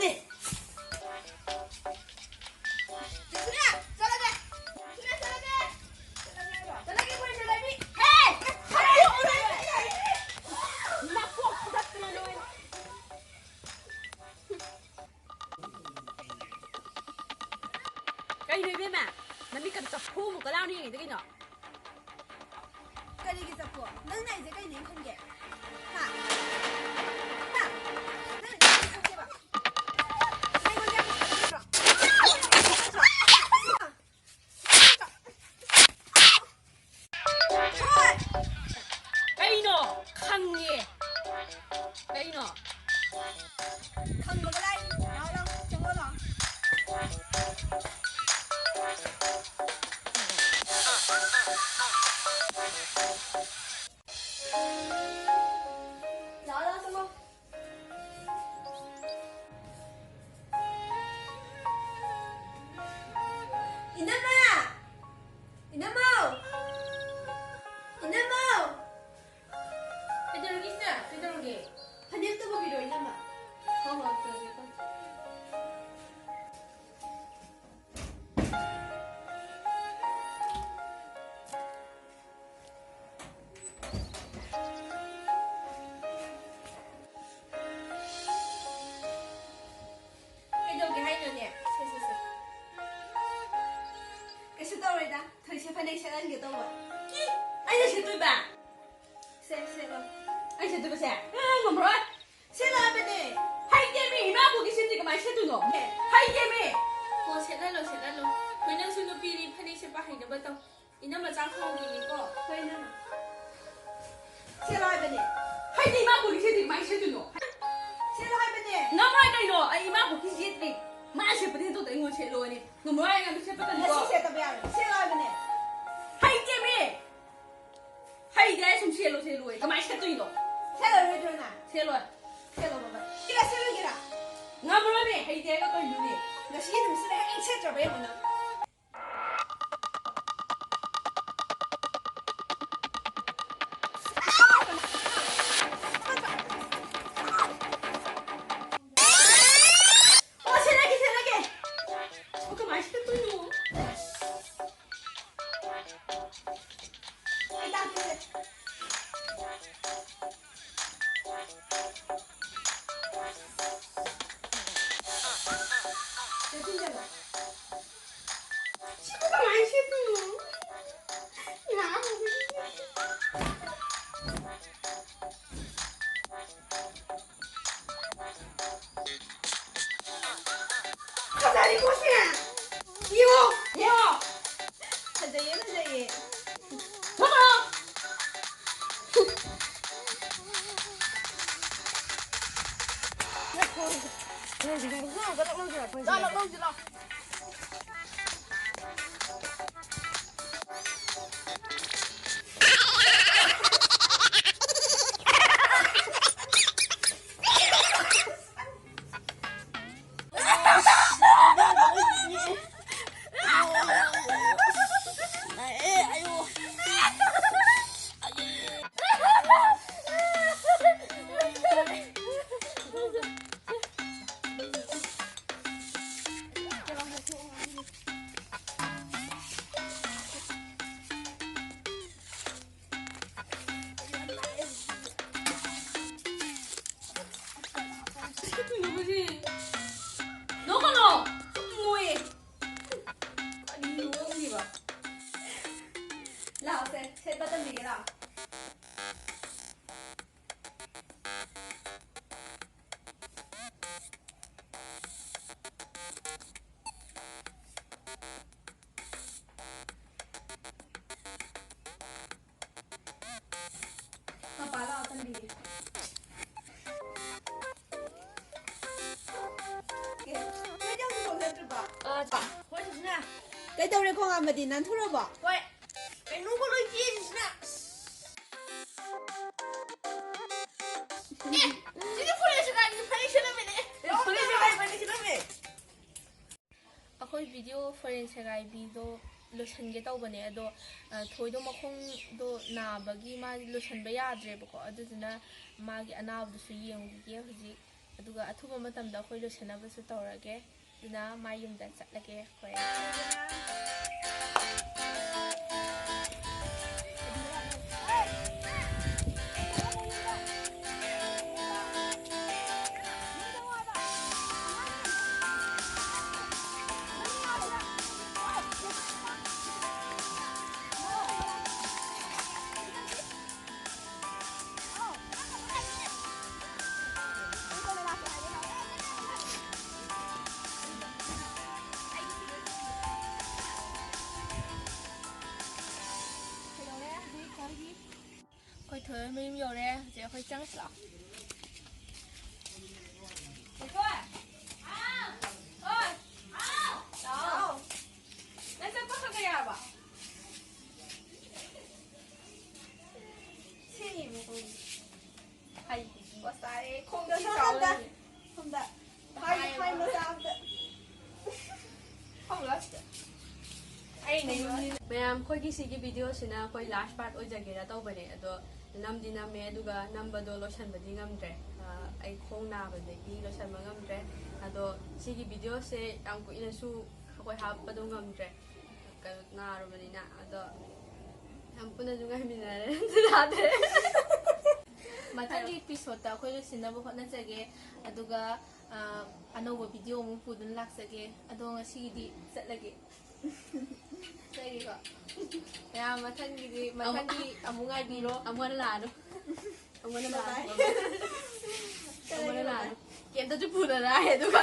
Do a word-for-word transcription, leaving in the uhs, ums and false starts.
ꯆꯠꯂꯒꯦ! ꯆꯠꯂꯒꯦ! ꯆꯠꯂꯒꯦ! ꯆꯠꯂꯒꯦ! ꯆꯠꯂꯒꯦ! ꯍꯦ! ꯅꯀꯣꯛ ꯐꯨꯗꯠꯇꯅ ꯂꯣꯏꯔꯦ꯫ ꯀꯩꯅꯣ ꯏꯕꯦꯝꯃ? ꯅꯃꯤꯠꯀꯗꯣ ꯆꯐꯨ ꯑꯃꯨꯛꯀ ꯂꯥꯎꯅ ꯌꯦꯡꯉꯤꯗꯣ ꯀꯩꯅꯣ? ꯀꯔꯤꯒꯤ ꯆꯐꯨ? ꯅꯪꯅ ꯑꯩꯁꯦ ꯀꯩꯅꯦ ꯈꯟꯒꯦ? ꯍꯥ? ꯍꯥ? ꯅꯪꯅ ꯑꯩꯁꯦ ꯈꯟꯒꯦꯕ? ꯅꯪꯉꯣꯟꯗ ꯌꯥꯝ ꯎꯁꯤꯠꯇꯕ ꯅꯠꯇ꯭ꯔꯣ? ꯅꯠꯇ꯭ꯔꯣ? ꯅꯠꯇ꯭ꯔꯣ? ꯀꯩꯅꯣ? ꯈꯪꯉꯦ꯫ ꯀꯩꯅꯣ? ꯈꯪꯕꯒ ꯂꯥꯏ꯫ ꯂꯥꯎ, ꯂꯥꯎ, ꯆꯪꯉꯣ, ꯂꯥꯎ꯫ ꯂꯥꯎ, ꯂꯥꯎ, ꯆꯪꯉꯣ꯫ ꯏꯅꯝꯃ! ꯏꯅꯝꯃꯧ! ꯏꯅꯝꯃꯧ! ꯀꯩꯗꯧꯔꯒꯦ ꯏꯆꯦ? ꯀꯩꯗꯧꯔꯒꯦ? ꯐꯅꯦꯛꯇꯣ ꯄꯨꯕꯤꯔꯣ, ꯏꯅꯝꯃ꯫ ꯍꯣꯏ, ꯍꯣꯏ, ꯄꯨꯔꯒꯦꯀꯣ꯫ ꯀꯩꯗꯧꯒꯦ ꯍꯥꯏꯅꯣꯅꯦ? ꯁꯦ, ꯁꯦ, ꯁꯦ꯫ ꯀꯩꯁꯨ ꯇꯧꯔꯣꯏꯗ꯫ ꯊꯣꯏꯁꯦ ꯐꯅꯦꯛ ꯁꯦꯠꯍꯟꯒꯦ ꯇꯧꯕ꯫ ꯏ! ꯑꯩꯅ ꯁꯦꯠꯇꯣꯏꯕ? ꯁꯦ, ꯁꯦꯠꯂꯣ꯫ ꯑꯩ ꯁꯦꯠꯇꯣꯏꯕꯁꯦ? ꯑꯦ, ꯉꯝꯃꯔꯣꯏ꯫ ꯁꯦꯠꯂꯣ ꯍꯥꯏꯕꯅꯦ꯫ ꯍꯩꯇꯦꯃꯤ, ꯏꯃꯥꯕꯣꯛꯀꯤ ꯁꯦꯠꯇ꯭ꯔꯤ ꯀꯃꯥꯏ ꯁꯦꯠꯇꯣꯏꯅꯣ? ꯑꯦ꯫ ꯍꯩꯇꯦꯃꯤ꯫ ꯍꯣ, ꯁꯦꯠꯍꯜꯂꯣ, ꯁꯦꯠꯍꯜꯂꯣ꯫ ꯍꯣꯏ, ꯅꯪꯁꯨ ꯅꯨꯄꯤꯅꯤ, ꯐꯅꯦꯛ ꯁꯦꯠꯄ ꯍꯩꯅꯕ ꯇꯧ꯫ ꯏꯅꯝꯃ ꯆꯥꯛ ꯊꯣꯡꯈꯤꯒꯦꯀꯣ꯫ ꯍꯣꯏ, ꯏꯅꯝꯃ꯫ ꯁꯦꯠꯂꯣ ꯍꯥꯏꯕꯅꯦ꯫ ꯍꯩꯇꯦ, ꯏꯃꯥꯕꯣꯛꯀꯤ ꯁꯦꯠꯇ꯭ꯔꯤ ꯀꯃꯥꯏ ꯁꯦꯠꯇꯣꯏꯅꯣ? ꯁꯦꯠꯂꯣ ꯍꯥꯏꯕꯅꯦ꯫ ꯉꯝꯃꯣꯏ ꯀꯩꯅꯣ, ꯑꯩ ꯏꯃꯥꯕꯣꯛꯀꯤ ꯁꯦꯠꯇ꯭ꯔꯤ꯫ ꯃꯥ ꯁꯦꯠꯄꯗꯤ ꯍꯦꯟꯗꯣꯛꯇ ꯑꯩꯉꯣꯟꯗ ꯁꯦꯠꯂꯣꯅꯦ꯫ ꯉꯝꯃꯔꯣꯏ, ꯑꯩ ꯑꯝꯇ ꯁꯦꯠꯄ ꯇꯜꯂꯤꯀꯣ꯫ ꯉꯁꯤ ꯁꯦꯠꯇꯕ ꯌꯥꯔꯣꯏ꯫ ꯁꯦꯠꯂꯣ ꯍꯥꯏꯕꯅꯦ꯫ ꯍꯩꯇꯦꯃꯤ꯫ ꯍꯩꯇꯦ, ꯑꯩ ꯁꯨꯝ ꯁꯦꯠꯂꯣ, ꯁꯦꯠꯂꯣ, ꯑꯩ ꯀꯃꯥꯏ ꯁꯦꯠꯇꯣꯏꯅꯣ? ꯁꯦꯠꯂꯔꯣꯏꯗ꯭ꯔꯣ ꯅꯪ? ꯁꯦꯠꯂꯣꯏ꯫ ꯁꯦꯠꯂꯣ, ꯕꯕꯥ꯫ ꯁꯤꯒ ꯁꯦꯠꯂꯣꯏꯒꯦꯔꯥ? ꯉꯝꯃꯔꯣꯏꯃꯤ, ꯍꯩꯇꯦ ꯍꯥꯏꯔꯒ ꯀꯩꯅꯣꯅꯦ? ꯉꯁꯤꯒꯤ ꯅꯨꯃꯤꯠꯁꯤꯗ ꯍꯦꯛ ꯁꯦꯠꯇ꯭ꯔꯕ ꯌꯦꯡꯉꯣ ꯅꯪ꯫ ꯑꯩ ꯀꯣꯛꯁꯦ꯫ ꯌꯦꯡꯉꯣ, ꯌꯦꯡꯉꯣ꯫ ꯐꯖꯩꯌꯦ, ꯐꯖꯩꯌꯦ꯫ ꯊꯣꯛꯈ꯭ꯔꯣ꯫ ꯂꯥꯛꯑꯣ, ꯂꯥꯛꯑꯣ, ꯂꯥꯛꯑꯣ꯫ ꯅꯣꯛꯀꯅꯣ! ꯁꯨꯝ ꯅꯣꯛꯑꯦ꯫ ꯀꯔꯤꯅꯣ ꯈꯪꯗꯦꯕ꯫ ꯂꯥꯛꯑꯣꯁꯦ, ꯁꯦꯠꯄ ꯇꯝꯕꯤꯒꯦ ꯂꯥꯛꯑꯣ꯫ ꯃꯄꯥ ꯂꯥꯛꯑꯣ ꯇꯝꯕꯤꯒꯦ꯫ ꯑꯦ, ꯅꯣꯏꯗꯤ ꯍꯧꯖꯤꯛꯐꯥꯎ ꯆꯠꯇ꯭ꯔꯤꯕꯣ? ꯑ, ꯍꯣꯏ, ꯁꯤꯁꯤꯅ꯫ ꯀꯩꯗꯧꯔꯦ ꯈꯣꯡ ꯍꯥꯝꯕꯗꯤ? ꯅꯥꯟꯊꯣꯔꯕꯣ? ꯍꯣꯏ꯫ ꯀꯩꯅꯣꯒ ꯂꯣꯏ ꯆꯦꯜꯂꯤꯁꯤꯅ꯫ ꯑꯦ, ꯁꯤꯗꯤ ꯐꯣꯔꯦꯟ ꯁꯦꯒꯥꯏꯒꯤ ꯐꯅꯦꯛ ꯁꯦꯠꯂꯝꯃꯦꯅꯦ꯫ ꯑꯦ, ꯐꯣꯔꯦꯟ ꯁꯦꯒꯥꯏ ꯐꯅꯦꯛ ꯁꯦꯠꯂꯝꯃꯦ꯫ ꯑꯩꯈꯣꯏ ꯚꯤꯗꯤꯑꯣ ꯐꯣꯔꯦꯟ ꯁꯦꯒꯥꯏꯕꯤꯗꯣ ꯂꯣꯏꯁꯤꯟꯒꯦ ꯇꯧꯕꯅꯦ, ꯑꯗꯣ, ꯑ, ꯊꯣꯏꯗꯣ ꯃꯈꯣꯡꯗꯣ ꯅꯥꯕꯒꯤ ꯃꯥ ꯂꯣꯏꯁꯤꯟꯕ ꯌꯥꯗ꯭ꯔꯦꯕꯀꯣ꯫ ꯑꯗꯨꯗꯨꯅ ꯃꯥꯒꯤ ꯑꯅꯥꯕꯗꯨꯁꯨ ꯌꯦꯡꯕꯤꯒꯦ ꯍꯧꯖꯤꯛ, ꯑꯗꯨꯒ ꯑꯊꯨꯕ ꯃꯇꯝꯗ ꯑꯩꯈꯣꯏ ꯂꯣꯏꯁꯤꯟꯅꯕꯁꯨ ꯇꯧꯔꯒꯦ꯫ ꯑꯗꯨꯅ ꯃꯥ ꯌꯨꯝꯗ ꯆꯠꯂꯒꯦ ꯑꯩꯈꯣꯏ꯫ ꯊꯣꯏꯕ ꯃꯌꯨꯝ ꯌꯧꯔꯦ꯫ ꯍꯧꯖꯤꯛ ꯑꯩꯈꯣꯏ ꯆꯪꯉꯁꯤ ꯂꯥꯛꯑꯣ꯫ ꯊꯣꯏꯊꯣꯏ! ꯍꯥꯎ! ꯊꯣꯏ! ꯍꯥꯎ! ꯂꯥꯛꯑꯣ꯫ ꯅꯪ ꯆꯠꯄ ꯈꯔ ꯈꯔ ꯌꯥꯔꯕ? ꯁꯤꯅꯤꯕ ꯈꯣꯡꯁꯦ꯫ ꯍꯩ, ꯄꯣꯁ ꯇꯥꯔꯦ꯫ ꯈꯣꯡꯗ ꯁꯣꯝꯗ, ꯆꯥꯎꯔꯦ꯫ ꯁꯣꯝꯗ꯫ ꯍꯥꯏ, ꯍꯥꯏ ꯃꯆꯥ ꯑꯝꯇ꯫ ꯃꯌꯥꯝ, ꯑꯩꯈꯣꯏꯒꯤ ꯁꯤꯒꯤ ꯚꯤꯗꯤꯑꯣꯁꯤꯅ ꯑꯩꯈꯣꯏ ꯂꯥꯁ ꯄꯥꯔꯠ ꯑꯣꯏꯖꯒꯦꯅ ꯇꯧꯕꯅꯦ, ꯑꯗꯣ ꯅꯝꯗꯤ ꯅꯝꯃꯦ, ꯑꯗꯨꯒ ꯅꯝꯕꯗꯣ ꯂꯣꯏꯁꯟꯕꯗꯤ ꯉꯝꯗ꯭ꯔꯦ꯫ ꯑ, ꯑꯩ ꯈꯣꯡ ꯅꯥꯕꯗꯒꯤ ꯂꯣꯏꯁꯟꯕ ꯉꯝꯗ꯭ꯔꯦ꯫ ꯑꯗꯣ ꯁꯤꯒꯤ ꯚꯤꯗꯤꯑꯣꯁꯦ ꯌꯥꯝ ꯀꯨꯏꯅꯁꯨ ꯑꯩꯈꯣꯏ ꯍꯥꯞꯄꯗꯣ ꯉꯝꯗ꯭ꯔꯦ꯫ ꯀꯩꯅꯣ, ꯅꯥꯔꯨꯕꯅꯤꯅ꯫ ꯑꯗꯣ ꯌꯥꯝ ꯄꯨꯟꯅꯁꯨ ꯉꯥꯏꯃꯤꯟꯅꯔꯦ꯫ ꯌꯥꯗ꯭ꯔꯦ꯫ ꯃꯊꯪꯒꯤ ꯏꯄꯤꯁꯣꯗꯇ ꯑꯩꯈꯣꯏ ꯂꯣꯏꯁꯤꯟꯅꯕ ꯍꯣꯠꯅꯖꯒꯦ꯫ ꯑꯗꯨꯒ, ꯑ, ꯑꯅꯧꯕ ꯚꯤꯗꯤꯑꯣ ꯑꯃꯨꯛ ꯄꯨꯗꯨꯅ ꯂꯥꯛꯆꯒꯦ꯫ ꯑꯗꯣ ꯉꯁꯤꯒꯤꯗꯤ ꯆꯠꯂꯒꯦ꯫ ꯆꯠꯂꯒꯦꯀꯣ꯫ ꯃꯌꯥꯝ ꯃꯊꯪꯒꯤꯗꯤ, ꯑꯃꯨꯛ ꯃꯊꯪꯒꯤ ꯑꯃꯨꯛ ꯉꯥꯏꯕꯤꯔꯣ꯫ ꯑꯃꯨꯛ ꯍꯟꯅ ꯂꯥꯛꯑꯅꯨ꯫ ꯑꯃꯨꯛ ꯍꯟꯅ ꯂꯥꯛꯑꯅꯨ꯫ ꯕꯥꯏ ꯕꯥꯏ꯫ ꯑꯃꯨꯛ ꯍꯟꯅ ꯂꯥꯛꯑꯅꯨ꯫ ꯀꯩꯝꯇꯁꯨ ꯄꯨꯗꯅ ꯍꯥꯏ ꯑꯗꯨꯒ꯫